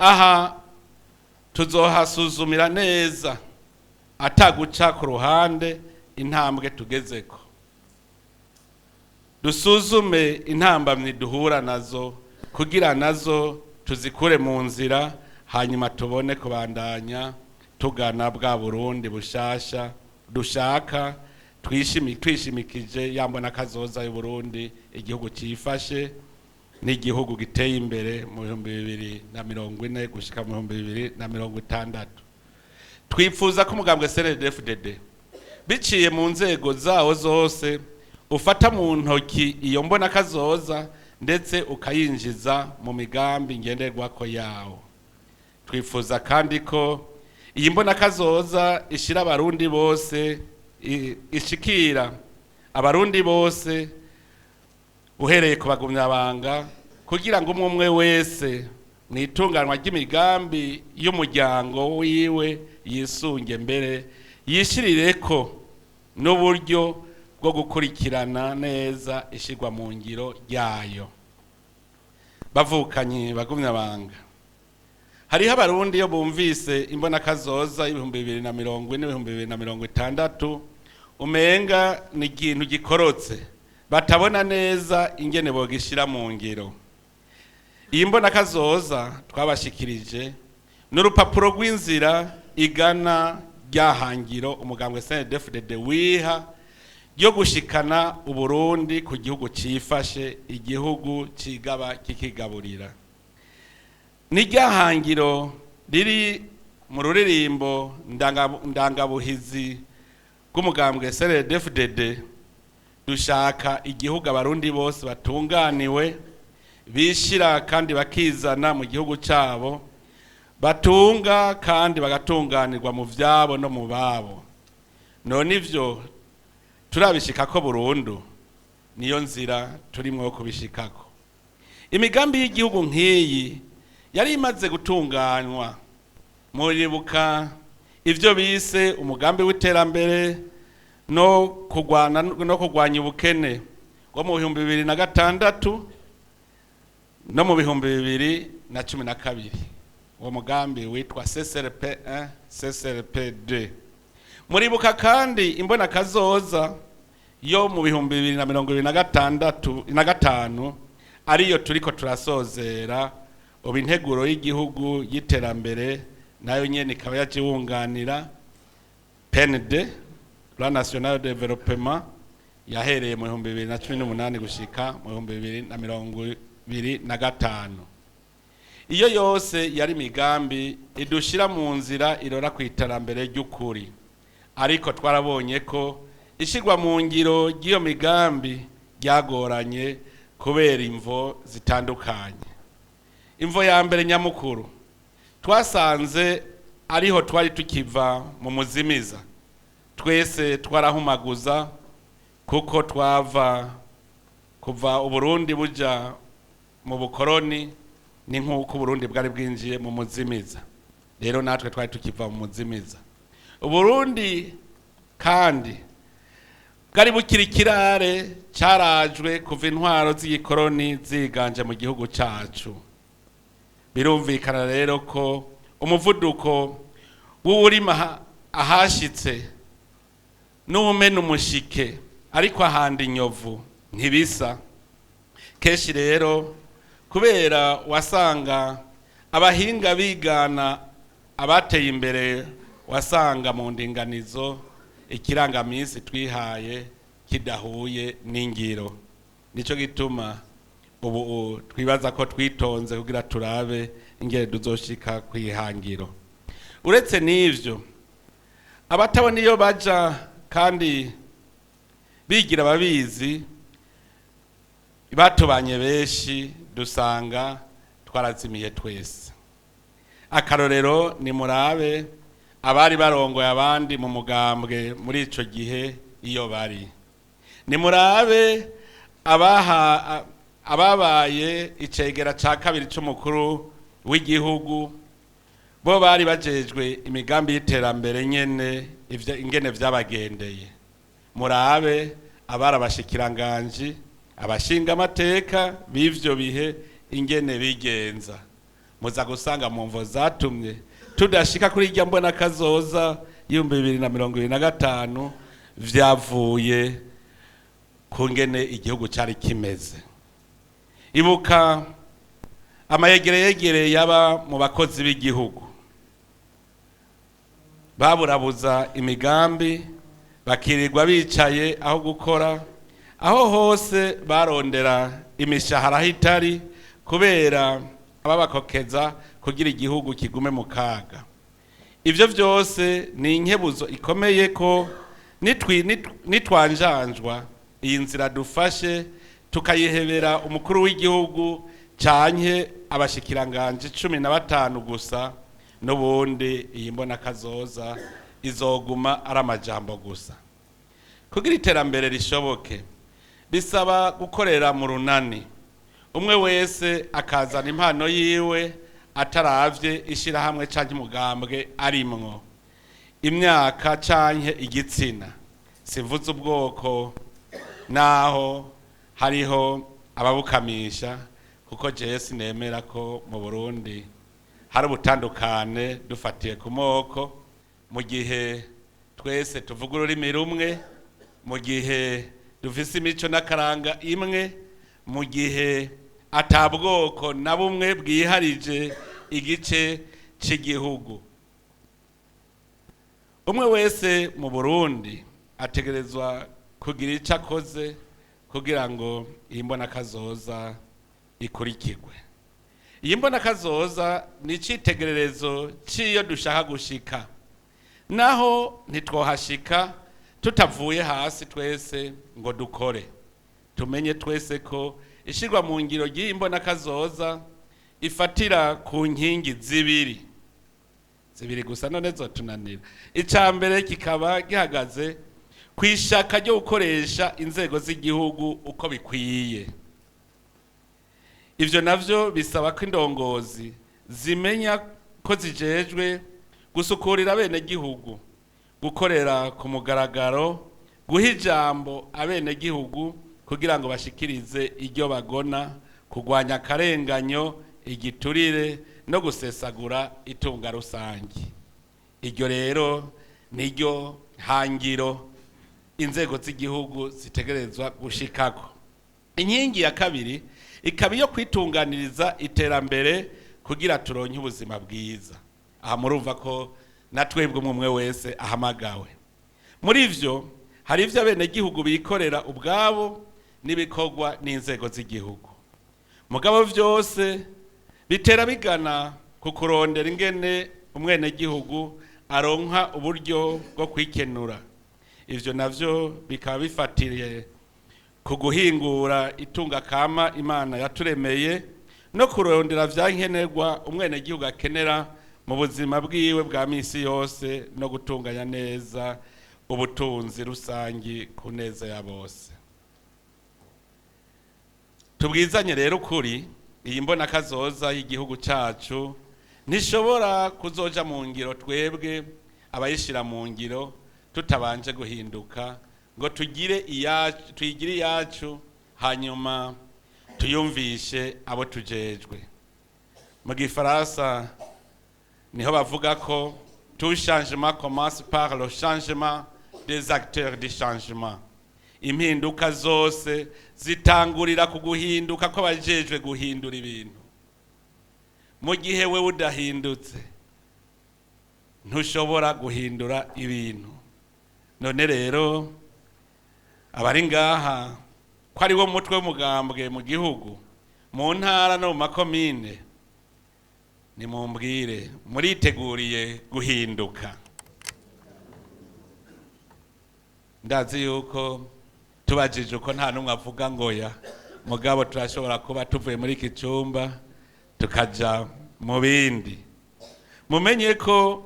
Aha tuzohasuzumira neza ataguca ku ruhande intambwe tugezeko, dusuzume intambamyi duhura nazo kugira nazo tuzikure mu nzira, hanyuma tubone kubandanya tugana bwa Burundi bushasha dushaka, twishimikije ya mbona kazoza y'Uburundi, igihugu cifashe n'igihugu giteye imbere mu 2040 gushika mu 2060. Twifuza ko umugambwe CNDD-FDD biciye mu nzego zawo zose ufata mu ntoki iyo mbona kazoza, ndetse ukayinjiza mu migambi ngenderwako yawo. Twifuza kandi ko iyi mbona kazoza ishira Abarundi bose, ishikira Abarundi bose uhereye ku bagumyabanga, kugira ngo umwe umwe wese mu itunganwa ry'imigambi y'umuryango wiwe yisunge, mbere yishirireko n'uburyo bwo gukurikirana neza ishirwa mu ngiro ryayo. Bavukanyi bagumyabanga, hariho Abarundi iyo bumvise imbona kazoza y'2040, 2060, umenga ni ikintu gikorotse batabona neza ingene bogishira mu ngiro. Iyi mbona kazoza twabashikirije n'urupapuro rw'inzira igana ryahangiro umugambwe CNDD-FDD wiha ryo gushikana Uburundi ku gihugu cifashe, igihugu cigaba kikigaburira. Ni ryahangiro riri mu ruririmbo ndangabuhizi bw'umugambwe CNDD-FDD: dushaka igihugu Abarundi bose batunganiwe, bishira kandi bakizana mu gihugu cabo, batunga kandi bagatunganirwa mu vyabo no mu babo. None ivyo turabishikako burundu? Niyo nzira turimwo kubishikako. Imigambi y'igihugu nk'iyi yari imaze gutunganywa. Muribuka ivyo bise umugambi w'iterambere no kurwana no kurwanya ubukene wo mu 2006 no mu 2012. Uwo mugambi witwa CCRP 1, CCRP 2. Muribuka kandi imbona kazoza yo mu 2026 na gatanu, ariyo turiko turasozera ubu, integuro y'igihugu y'iterambere, nayo nyene ikaba yaje yunganira PND, Plan National de Développement, yahereye mu 2018 gushika mu 2025. Iyo yose yari imigambi idushira mu nzira irora ku iterambere ry'ukuri, ariko twarabonye ko ishirwa mu ngiro ry'iyo migambi ryagoranye kubera imvo zitandukanye. Imvo ya mbere nyamukuru, twasanze ariho twari tukiva mu muzimiza. Twese twarahumaguza kuko twava kuva Uburundi buja mu bukoroni, ni nk'uko Uburundi bwari bwinjiye mu muzimiza. Rero natwe twari tukiva mu muzimiza. Uburundi kandi bwari bukiri ikirare carajwe kuva intwaro z'igikoroni ziganje mu gihugu cacu. Birumvikana rero ko umuvuduko w'uwurima ahashitse n'uwumena umushike ariko ahanda inyovu ntibisa. Kenshi rero kubera wasanga abahinga bigana abateye imbere, wasanga mu ndinganizo ikirangaminsi twihaye kidahuye n'ingiro. Nico gituma ubu twibaza ko twitonze kugira turabe ingene tuzoshika kwihangiro. Uretse n'ivyo, abatabona iyo baja kandi bigira ababizi batubanye benshi, dusanga twarazimiye twese. Akarorero, ni murabe abari barongoye abandi mu mugambwe muri ico gihe iyo bari, ni murabe abaha ababaye icegera ca kabiri c'umukuru w'igihugu, bo bari bajejwe imigambi y'iterambere nyene, ingene vyabagendeye. Murabe abari abashikiranganji, abashinga amateka b'ivyo bihe ingene bigenza. Muza gusanga mu mvo zatumye tudashika kuri irya mbona kazoza 2025 vyavuye ku ngene igihugu cari kimeze. Ibuka amayegereyegere yaba mu bakozi b'igihugu, baburabuza imigambi, bakirirwa bicaye aho gukora, aho hose barondera imishahara aho itari kubera ababakokeza kugira igihugu kigume mu kaga. Ivyo vyose ni inkebuzo ikomeye ko nitwanjanjwa iyi nzira dufashe tukayihebera umukuru w'igihugu canke abashikiranganje 15 gusa, n'ubundi iyi mbona kazoza izoguma ari amajambo gusa. Kugira iterambere rishoboke bisaba gukorera mu runani, umwe wese akazana impano yiwe ataravye ishirahamwe canke umugambwe arimwo, imyaka canke igitsina. Simvuze ubwoko naho hariho ababukamisha, kuko jewe sinemera ko mu Burundi hari ubutandukane dufatiye ku moko, mu gihe twese tuvuga ururimi rumwe, mu gihe dufise imico n'akaranga imwe, mu gihe ata bwoko na bumwe bwiharije igice c'igihugu. Umwe wese mu Burundi ategerezwa kugira ico akoze kugira ngo iyi mbonakazoza ikurikirwe. Iyi mbonakazoza ni icitegererezo c'iyo dushaka gushika, naho ntitwohashika tutavuye hasi twese ngo dukore. Tumenye twese ko ishirwa mu ngiro ry'iyi mbonakazoza ifatira ku nkingi zibiri zibiri gusa, none zotunanira. Ica mbere kikaba gihagaze ku ishaka ryo gukoresha inzego z'igihugu uko bikwiye. Ivyo navyo bisaba ko indongozi zimenya ko zijejwe gusukurira abenegihugu, gukorera ku mugaragaro, guha ijambo abenegihugu kugira ngo bashikirize iryo bagona, kurwanya akarenganyo, igiturire no gusesagura itunga rusangi. Iryo rero niryo hangiro inzego z'igihugu zitegerezwa gushikako. Inkingi ya kabiri ikaba iyo kwitunganiriza iterambere kugira turonke ubuzima bwiza. Aha murumva ko na twebwe umwe wese ahamagawe. Muri ivyo hari ivyo abenegihugu bikorera ubwabo n'ibikorwa n'inzego z'igihugu. Mugabo vyose bitera bigana ku kurondera ingene umwenegihugu aronka uburyo bwo kwikenura. Ivyo navyo bikaba bifatiriye ku guhingura itunga kama Imana yaturemeye no kurondera vya nkenerwa umwenegihugu akenera mu buzima bwiwe bwa misi yose no gutunganya neza ubutunzi rusangi ku neza ya bose. Tubwizanye rero ukuri, iyi mbonakazoza y'igihugu cacu ntishobora kuzoja mu ngiro twebwe abayishira mu ngiro tutabanje guhinduka ngo tugire iyacu, tuyigire iyacu, hanyuma tuyumvishe abo tujejwe. Mu gifaransa niho bavuga ko tout changement commence par le changement des acteurs du changement. Impinduka zose zitangurira ku guhinduka kw'abajejwe guhindura ibintu. Mu gihe wewe udahindutse ntushobora guhindura ibintu. None rero abari ngaha ko ari wo mutwe w'umugambwe mu gihugu, mu ntara no mu makomine, nimumbwire, muriteguriye guhinduka? Ndazi yuko tubajije uko nta n'umwe avuga ngo ya, mugabo turashobora kuba tuvuye muri iki cumba tukaja mu bindi. Mumenye ko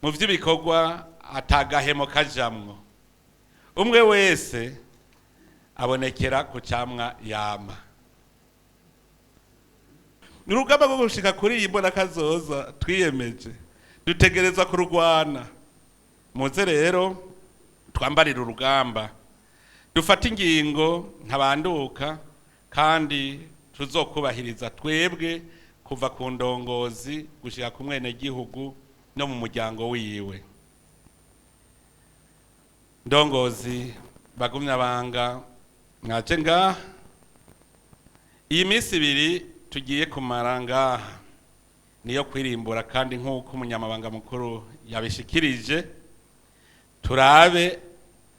mu vy'ibikorwa atagahemo kajamwo, umwe wese abonekera ku camwa yama. Ni urugamba rwo gushika kuri iyi mbonakazoza twiyemeje, dutegerezwa kururwana. Muze rero twambarire urugamba, dufate ingingo ntabanduka kandi tuzokubahiriza twebwe kuva ku ndongozi gushika ku mwenegihugu no mu muryango wiwe. Ndongozi bagumyabanga, mwaje ngaha, iyi minsi 2 tugiye kumara ngaha niyo kwirimbura, kandi nk'uko umunyamabanga mukuru yabishikirije, turabe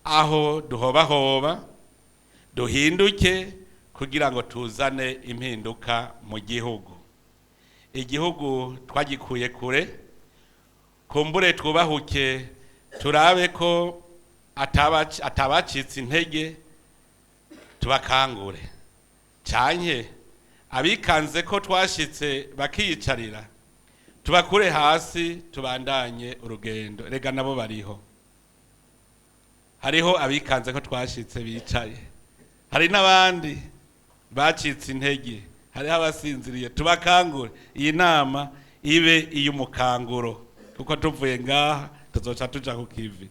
aho duhobahoba duhinduke kugira ngo tuzane impinduka mu gihugu. Igihugu twagikuye kure, kumbure twubahuke turabe ko atabacitse intege tubakangure, canke abikanze ko twashitse bakiyicarira tubakure hasi tubandanye urugendo. Rega nabo bariho, hariho abikanze ko twashitse bicaye, hari n'abandi bacitse intege, hariho abasinziriye, tubakangure. Iyi nama ibe iy'umukanguro, kuko tuvuye ngaha tuzoca tuja ku kivi.